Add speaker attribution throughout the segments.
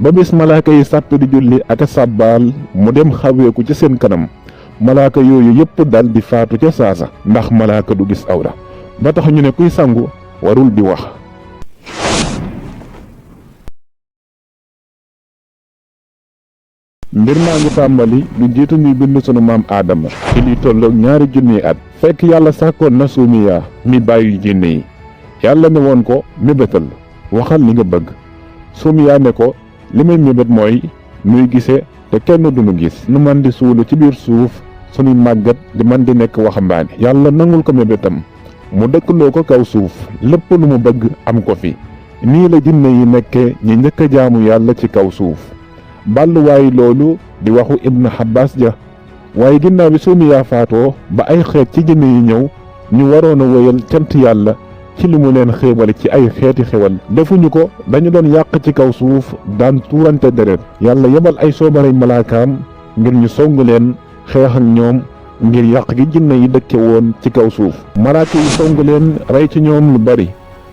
Speaker 1: ba bis malaaka yi sàpp di julli ak a sàbbaal mu dem xaweeku ci seen kanam malaaka yooyu yépp dal di faatu ca saasa ndax malaaka du gis awra ba tax ñu ne kuy sangu warul di wax. mbir maa ngi tàmbali lu jiitu ñuy bind sunu maam aadama ci li tolloog 2 junniy at fekk yàlla sàkkoon na suumiyaa mi bàyyi jinne yi yàlla ne woon ko mébétal waxal li nga bëgg suumiyaa ne ko li may mébét mooy nuy gise te kenn duñu gis nu man di suulu ci biir suuf sunuy màggat di man di nekk waxambaane yàlla nangul ko mébétam mu dëkkaloo ko kaw suuf lépp lu mu bëgg am ko fi nii la jinne yi nekke ñi njëkk a jaamu yàlla ci kaw suuf balluwaayu loolu di waxu Ibn Abbas ja waaye ginnaaw bi suumiyaa faatoo ba ay xeet ci jinne yi ñëw ñu waroon a wéyal cant yàlla ci li mu leen xéewale ci ay xeeti xewal defuñu ko dañu doon yàq ci kaw suuf daan tuurante deret yàlla yebal ay soobaray malaakaam ngir ñu song leen xeex ak ñoom ngir yàq gi jinne yi dëkke woon ci kaw suuf malaaka yi song leen rey ci ñoom lu bari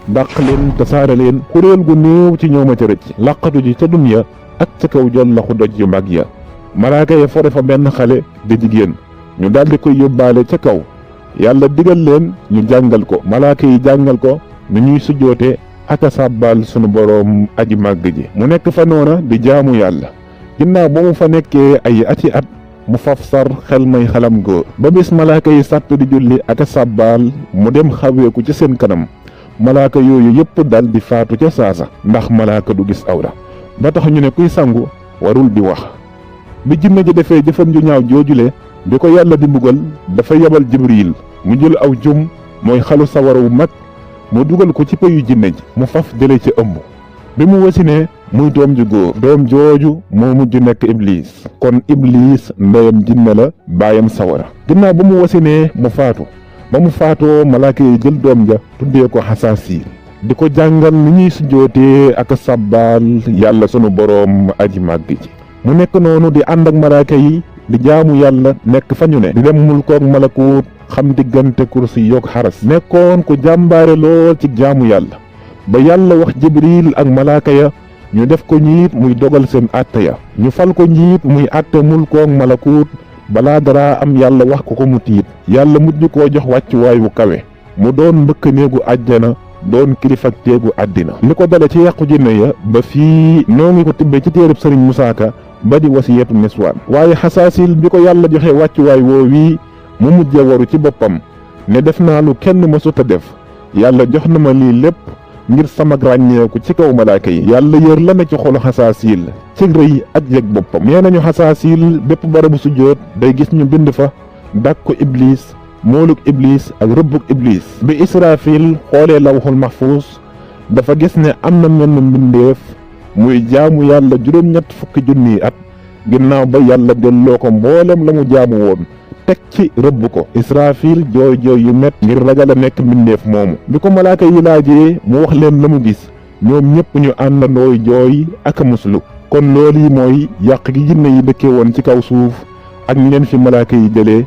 Speaker 1: dàq leen tasaare leen kuréel gu néew ci ñoom a ca rëcc làqatu ji ca dunya ak ca kaw jol laxu doj yu mag ya malaaka ya fore fa benn xale di jigéen ñu daldi koy yóbbaale ca kaw yàlla digal leen ñu jàngal ko malaaka yi jàngal ko nu ñuy sujjoote ak a sàbbaal sunu boroom aji màgg ji mu nekk fa noona di jaamu yàlla ginnaaw ba mu fa nekkee ay ati at mu faf sar xel may xalam góor ba bis malaaka yi sàpp di julli ak a sàbbaal mu dem xaweeku ci seen kanam malaaka yooyu yépp dal di faatu ca saasa ndax malaaka du gis awra ba tax ñu ne kuy sangu warul di wax bi jinne ji defee jëfam ju ñaaw joojule bi ko yàlla di mbugal dafa yebal jibril mu jël aw jum mooy xalu sawara wu mag mu dugal ko ci payu jinne ji mu faf jële ci ëmb bi mu wasinee muy doom ju góor doom jooju moo mujj nekk iblis kon iblis ndeyam jinne la baayam sawara ginnaaw ba mu wasinee mu faatu ba mu faatoo malaaka yi jël doom ja tuddee ko xasaasiil di ko jàngal ni ñuy sujjootee ak sàbbaal yàlla sunu boroom aji màgg ji mu nekk noonu di ànd ak malaaka yi di jaamu yàlla nekk fa ñu ne di dem mulkook malakuut xam diggante kursi yoog xaras nekkoon ku jàmbaare lool ci jaamu yàlla ba yàlla wax jibril ak malaaka ya ñu def ko njiit muy dogal seen àtte ya ñu fal ko njiit muy àtte mulkook malakuut balaa dara am yàlla wax ko mu tiit yàlla mujj koo jox wàccuwaay wu kawe mu doon mbëkk néegu àjjana doon kilifak teegu àddina li ko dale ci yàqu jinne ya ba fii noo ngi ko tibbee ci téereb sëriñ Musaa Ka ba di wasiyatu niswaan waaye xasaasil bi ko yàlla joxe wàccuwaay woo wii mu mujje waru ci boppam ne def naa lu kenn mësut a def yàlla jox na ma lii lépp ngir sama ràññeeku ci kaw malaaka yi yàlla yër la ne ci xolu xasaasil ci rëy ak yëg boppam nee nañu xasaasil bépp barabu sujjóot day gis ñu bind fa dak ko iblis mooluk iblis ak rëbbuk iblis bi israfil xoolee lawxul mahfuus dafa gis ne am na menn mbindeef muy jaamu yàlla 7 junniy at ginnaaw ba yàlla delloo ko mboolem la mu jaamu woon teg ci rëbb ko israfil jooy jooy yu met ngir ragal a nekk mbindeef moomu bi ko malaaka yi laajee mu wax leen la mu gis ñoom ñépp ñu àndandooy jooy ak a muslu kon loolu yi mooy yàq gi jinne yi dëkkee woon ci kaw suuf ak ñi leen fi malaaka yi jëlee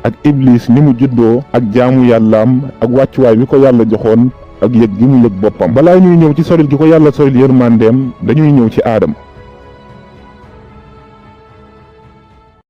Speaker 1: ak iblis ni mu juddoo ak jaamu yàllaam ak wàccuwaay bi ko yàlla joxoon ak yëg gi mu yëg boppam balaa ñuy ñëw ci soril gi ko yàlla soril yërmandeem dañuy ñëw ci aadama